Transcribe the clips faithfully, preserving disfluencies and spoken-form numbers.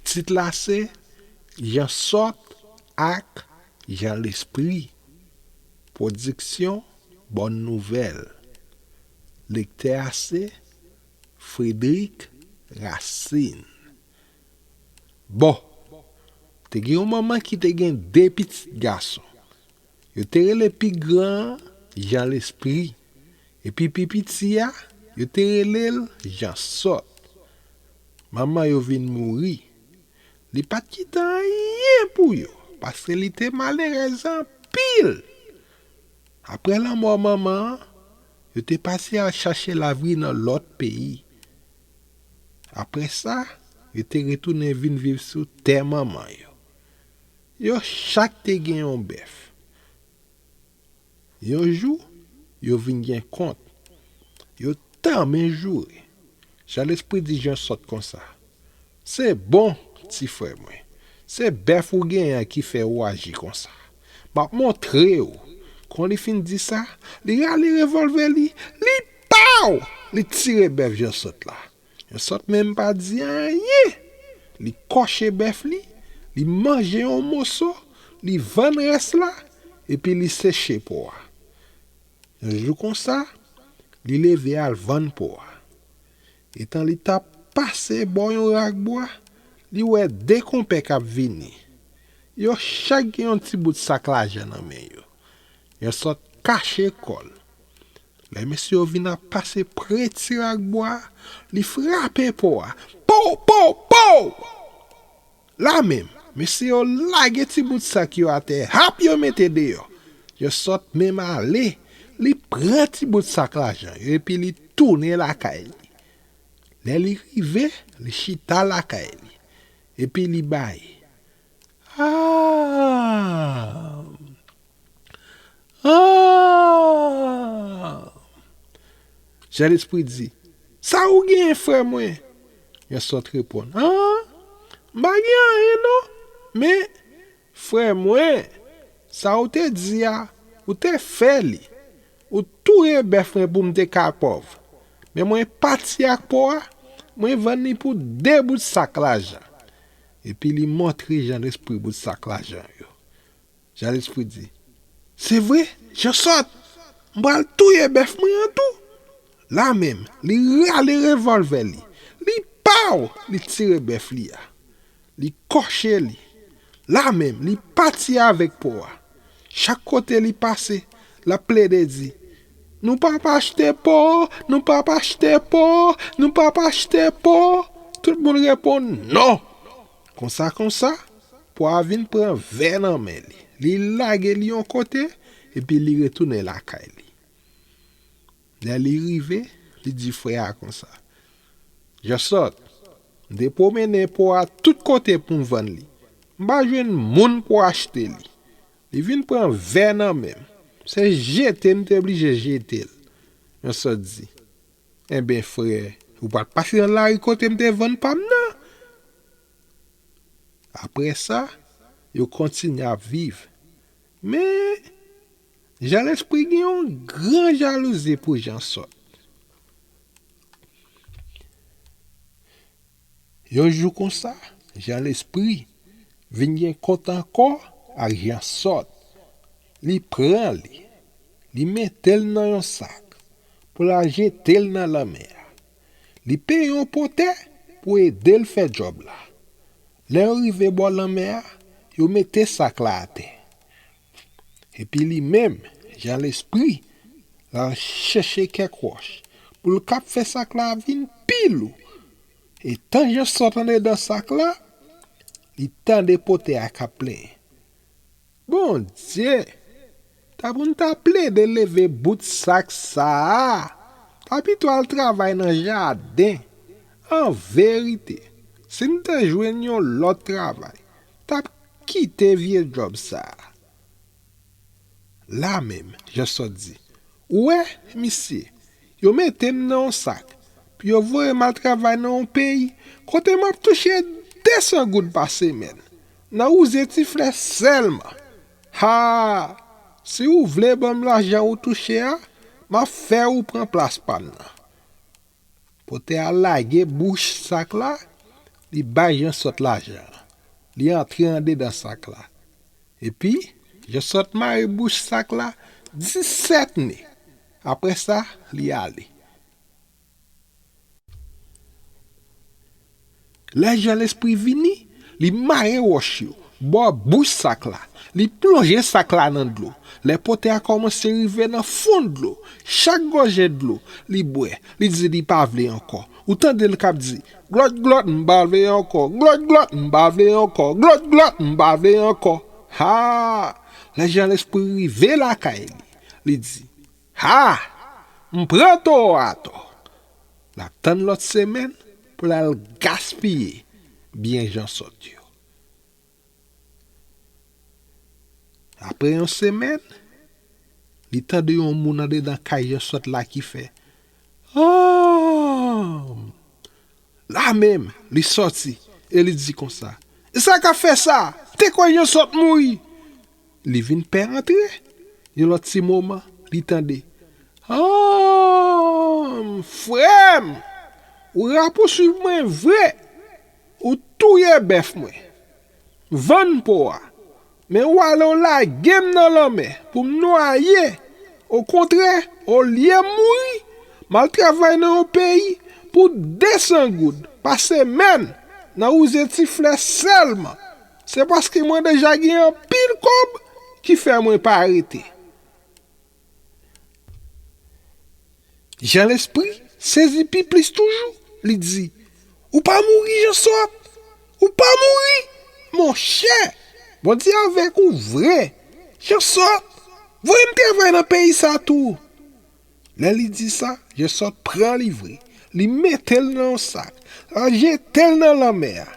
Tit la se Jan Sòt ak Jan Lespri. Pwodiksyon Bòn Nouvèl. Lektè a se Frederic Racine. Bon, te gen yon manman ki te gen de pitit gason. Yo te rele pi gran an Jan Lespri, epi pi piti a, yo te rele l Jan Sòt. Manman yo vin mouri. Li pa t kite anyen pou yo, paske li te malerèz anpil. Apre lanmò manman an, yo te pati al chache lavi nan lòt peyi. Apre sa, yo te retounen vin viv sou tè manman yo. Yo chak te gen yon bèf. Yon jou, yo vin gen kont. Yo tanmen joure. Jan Lespri di Jan Sòt konsa: "Se bon, ti frè mwen. Se bèf ou genyen an ki fè ou aji konsa. M ap montre w." Kon li fin di sa, li rale revòlvè li, li paw! Li tire bèf Jan Sòt la. Jan Sòt menm pa di anyen. Li kòche bèf li, li manje yon moso, li vann rès la, epi li seche po a. Yon jou konsa, li leve al vann po a. Etan li t ap pase bò yon rak bwa, li wè de konpè k ap vini. Yo chak gen yon ti bout sak lajan nan men yo. Jan Sòt kache kò l. Lè mesye yo vin ap pase pre ti rak bwa a, li frape po a. Pow, pow, pow! La menm, mesye yo lage ti bout sak yo atè, hap, yo mete deyò. Jan Sòt menm ale, li pran ti bout sak lajan yo, epi li tounen lakay li. Lè li rive, li chita lakay li, epi li bay. Ah! Ah! Jan Lespri di: "Sa ou genyen, frè mwen?" Jan Sòt reponn: "Ah, m pa gen anyen non. Men, frè mwen, sa ou te di a, ou te fè li. Ou touye bèf mwen pou m te ka pòv. Men mwen pati ak po a, mwen vann li pou de bout sak lajan." Epi li montre Jan Lespri bout sak lajan yo. Jan Lespri di: "Se vre, Jan Sòt, m pral touye bèf mwen an tou." La menm, li rale revòlvè li. Li paw! Li tire bèf li a. Li kòche li. La menm, li pati avèk po a. Chak kote li pase, l ap plede di: "Nou p ap achte po, nou p ap achte po, nou p ap achte po." Tout moun reponn non. Konsa konsa, po a vin pran vè nan men li. Li lage li yon kote, epi li retounen lakay li. Lè li rive, li di frè a konsa: "Jan Sòt, m te pwomennen po a tout kote pou m vann li. M pa jwenn moun pou achte li. Li vin pran vè nan men m. Se jete m te blije jete l." Jan Sòt di: "Enben, frè, ou pa t pase nan lari kote m te vann pa m nan?" Apre sa, yo kontinye ap viv. Men, Jan Lespri gen yon gran jalouzi pou Jan Sòt. Yon jou konsa, Jan Lespri vin gen kont ankò ak Jan Sòt. Li pran li, li mete l nan yon sak pou l al jete l nan lanmè a. Li peye yon pòtè pou ede l fè djòb la. Lè yo rive bò lanmè a, yo mete sak la atè. Epi li menm, Jan Lespri, l al chèche kèk wòch pou l kab fè sak la vin pi lou. Etan Jan Sòt anndan sak la, li tande pòtè a k ap plenyen: "Bondye, ta pou n ta plede leve bout sak sa a, ta pito al travay nan jaden. An verite, si n te jwenn yon lòt travay, n t ap kite vye djòb sa a." La menm, Jan Sòt di: "Ou wè, misye, yo mete m nan yon sak, pou yo voye m al travay nan yon peyi kote m ap touche de san goud pa semèn, nan wouze ti flè sèlman. Ha! Si w vle ban m lajan ou touche a, m ap fè ou pran plas pa m nan." Pòtè a lage bouch sak la, Li bay Jansòt lajan an. Li antre andedan sak la. Epi, Jansòt mare bouch sak la disèt ne. Apre sa, li ale. Lè Jan Lespri vini, li mare wòch yo bò bouch sak la. Li plonje sak la nan dlo. Lè pòtè a kòmanse rive nan fon dlo, chak gòje dlo, li bwè. Li di li pa vle ankò. Ou tande l k ap di, "Glòt, glòt, m pa vle ankò. Glòt, glòt, m pa vle ankò. Glòt, glòt, m pa vle ankò." Ha! Lè Jan Lespri rive lakay li, li di, "Ha! M pran towo a atò." L ap tann lòt semèn pou l al gaspiye byen Jansòt yo. Apre yon semèn, li tande yon moun andedan kay Jansòt la ki fè, "Anm!" La menm, li sòti e li di konsa, "E sa k ap fè sa? M te kwè Jansòt mouri." Li vin pè antre. Yon lòt ti moman, li tande, "Anm! Frè m! Ou rapouswiv mwen vre! Ou touye bèf mwen! Vann po a! Men w ale w lage m nan lanmè pou m nwaye! Okontrè, olye m mouri, m al travay nan yon peyi pou de san goud pa semèn nan wouze ti flè sèlman! Se paske mwen deja gen anpil kòb ki fè mwen pa rete." Jan Lespri sezi pi plis toujou. Li di, "Ou pa mouri, Jansòt! Ou pa mouri! Monchè, Bondye avèk ou vre! Jansòt, voye m travay nan peyi sa tou!" Lè li di sa, Jansòt pran li vre. Li mete l nan yon sak, l al jete l nan lanmè a.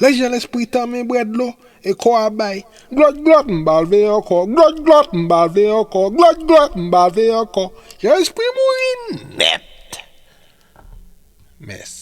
Lè Jan Lespri tanmen bwè dlo, e kò a bay, "Glòt, glòt, m pa vle ankò. Glòt, glòt, m pa vle ankò. Glòt, glòt, m pa vle ankò." Jan Lespri mouri nèt. Mèsi.